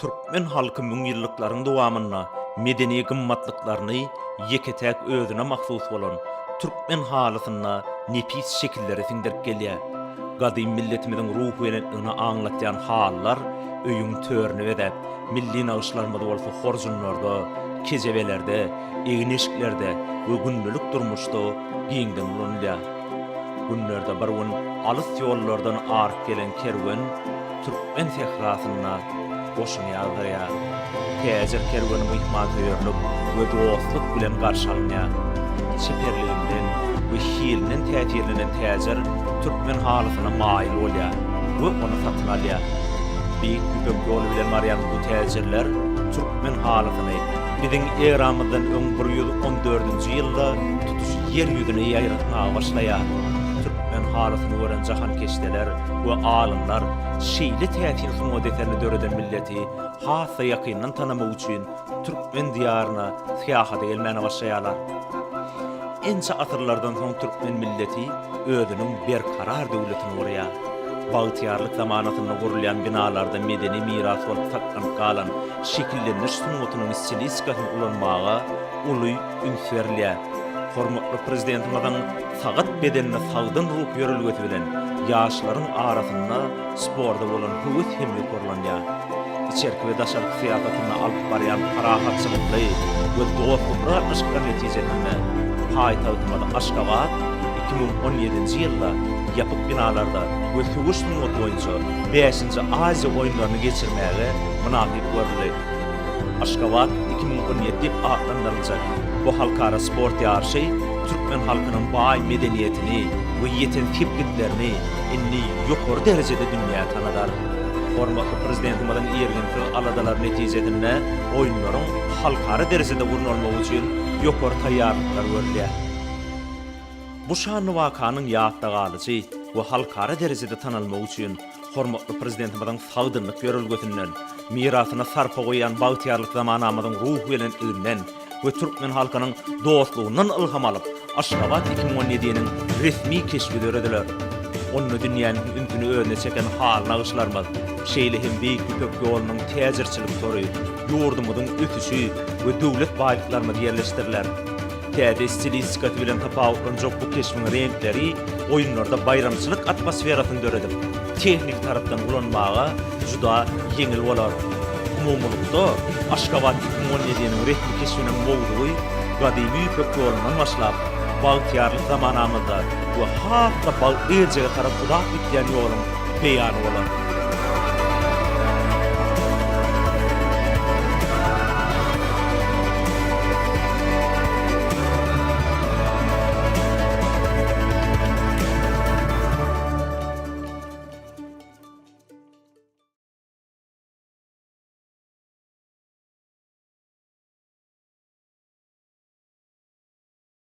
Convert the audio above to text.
Türkmen halky müňýyllyklaryň dowamynda medeni gymmatlyklaryny ýeke-täk özüne mahsus bolan türkmen halysynda nepis şekilleri siňdirip gelýär. Gadym milletimiziň ruhubelentligini aňlatýan halylar öýüň törüni bezäp, milli nagyşlarymyz bolsa horjunlarda, kejebelerde, egin-eşiklerde we gündelik durmuşda giňden ulanylýar. Günlerde bir gün alys ýollardan aryp gelen kerwen türkmen sährasynda goşuny ýazdyrýar. Täjir kerweni myhmansöýerlik we dostluk bilen garşy alynýar. Çeperliginden we hilinden täsirlenen täjir türkmen halysyna maýyl bolýar we ony satyn alýar. Beýik Ýüpek ýoly bilen barýan bu täjirler türkmen halysyny biziň eramyzdan öň 114-nji ýylda tutuş Ýer ýüzüne ýaýratmaga başlaýar. Türkmen halysyny gören jahankeşdeler we alymlar şeýle täsin sungat eserini döreden milleti has-da ýakyndan tanamak üçin türkmen diýaryna syýahata gelmäne başlaýarlar. Ençe asyrlardan soň türkmen milleti özüniň berkarar döwletini gurýar. Bagtyýarlyk zamanasynda gurulýan binalarda medeni miras bolup saklanyp galan şekillendiriş sungatynyň stilistikasyny ulanmaga uly üns berilýär. Hormatly Prezidentimiziň Sagat bedende sagdyn ruh ýörelgesi bilen ýaşlaryň arasynda sporta bolan höwes hem ýokarlanýar. Içerki we daşarky syýasatynda alyp barýan parahatçylykly we dostlukly gatnaşyklar netijesinde paýtagtymyz Aşgabat 2017-nji ýylda ýapyk binalarda we söweş sungaty boýunça bäşinji Aziýa oýunlaryny geçirmäge mynasyp görüldi. Aşgabat 2017 diýip atlandyryljak bu halkara sport ýaryşy türkmen halkynyň baý medeniýetini we ýeten sepgitlerini indi ýokary derejede dünýä tanadar. Hormatly Prezidentimiziň irginsiz aladalary netijesinde oýunlaryň halkara derejede gurnalmagy üçin ýokary taýýarlyklar görülýär. Bu şanly wakanyň ýatda galyjy we halkara derejede tanalmagy üçin hormatly Prezidentimiziň sagdynlyk ýörelgesinden, mirasyna sarpa goýýan bagtyýarlyk zamanamyzyň ruhubelentliginden we türkmen halkynyň dostlugyndan ylham alyp, Aşgabat 2017-niň resmi keşbi dörediler. Onda dünýäniň ünsüni özüne çeken haly nagyşlarymyz, şeýle hem Beýik Ýüpek ýolunyň täjirçilik tory, ýurdumyzyň ösüşi we döwlet baýlyklarymyz ýerleşdiriler. Täze stilistikasy bilen tapawutlanjak bu keşbiň reňkleri oýunlarda baýramçylyk atmosferasyny döredip, tehniki tarapdan ulanmaga juda ýeňil bolar. Umumylykda, Aşgabat 2017-niň resmi keşbiniň mowzugy gadymy Ýüpek ýolundan başlap, bagtyýarlyk zamanamyzda we has-da bagtly geljege tarap uzap gidýän ýoluň beýany bolar.